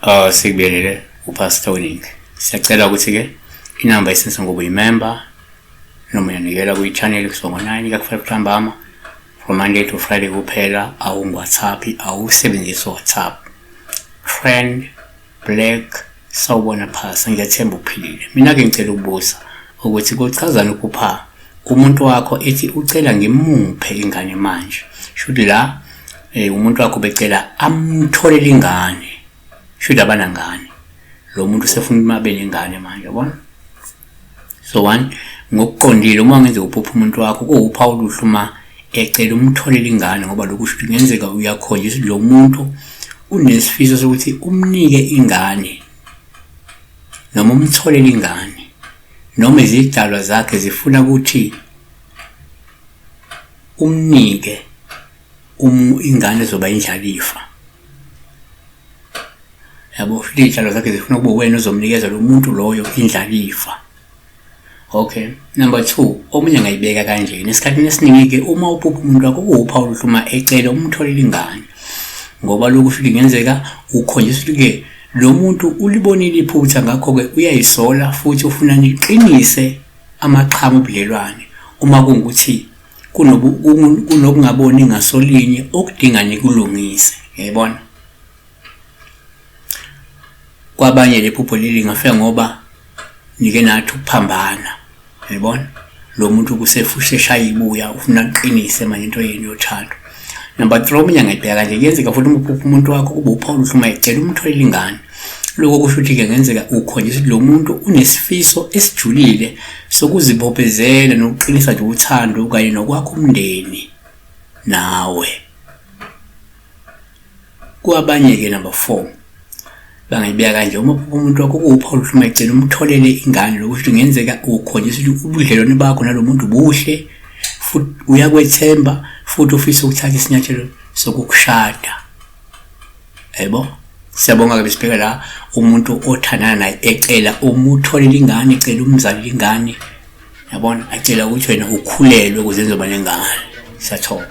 Sikubingelele uPastor Weningi. Siyacela ukuthi-ke inamba isense ngoba uyimember noma uyanikela kwi-channel kusuka ngo-9 kuya ku-5 ntambama from Monday to Friday kuphela, awungu-WhatsApp, awusebenzisi WhatsApp. Friend Black, sawubona Pastor, ngiyathemba uphilile. Mina-ke ngicela ukubuza ukuthi kuchazani ukuphupha umuntu wakho ethi ucela ngimuphe ingane manje. Shuthi la umuntu wakho becela amtholele ingane. Shuthi abanangane. Lo muntu usefuna ukuthi abe nengane manje, yabona? So one, ngokuqondile uma ngenzeka uphupha umuntu wakho kuwuphawu oluhle uma ecela umtholele ingane, ngoba lokhu kusho ukuthi kungenzeka uyakhonjiswa ukuthi lo muntu unesifiso sokuthi umnike ingane noma umtholele ingane, noma izidalwa zakhe zifuna ukuthi umnike ingane ezoba indlalifa. Yabo, futhi iy'tshalo zakhe zifuna ukuba uwena ozomnikeza lo muntu loyo indlalifa. Okay, number 2, omunye angayibeka kanjena. Esikhathini esiningi-ke uma uphupha umuntu wakho kuwuphawu oluhle uma ecela umtholele ingane, ngoba lokhu futhi kungenzeka ukhonjiswa ukuthi-ke lo muntu ulibonile iphutha, ngakho-ke uyayisola futhi ufuna niqinise amaxhama obudlelwane uma kungukuthi kunokungaboni ngasolinye okudinga nikulungise. Uyayibona? Kwabanye le phupho leli lingafika ngoba nike nathi ukuphambana, uyayibona? Lo muntu kuseshaya ibuya ufuna aqinise manje into yenu yothando. Number 3, omunye angayibheka kanje, kuyenzeka futhi uma uphupha umuntu wakho kube uphawu oluhle uma ecela umtholele ingane. Lokho kusho ukuthi-ke kungenzeka ukhonjiswa ukuthi lo muntu unesifiso esijulile sokuzibophezela nokuqinisa nje uthando kanye nokwakha umndeni nawe. Kwabanye-ke number 4, bangayibeka kanje, uma uphupha umuntu wakho kuwuphawu oluhle uma ecela umtholele ingane, lokho kusho ukuthi kungenzeka ukhonjiswa ukuthi ubudlelwane bakho nalo muntu buhle futhi uyakwethemba futhi ufisa ukuthatha isinyathelo sokukushada. Yebo, siyabonga-ke besibheka la umuntu othandana naye ecela umutholele ingane, ecela umzalele ingane, yabona, acela ukuthi wena ukhulelwe ukuze nizoba nengane. Siyathoba.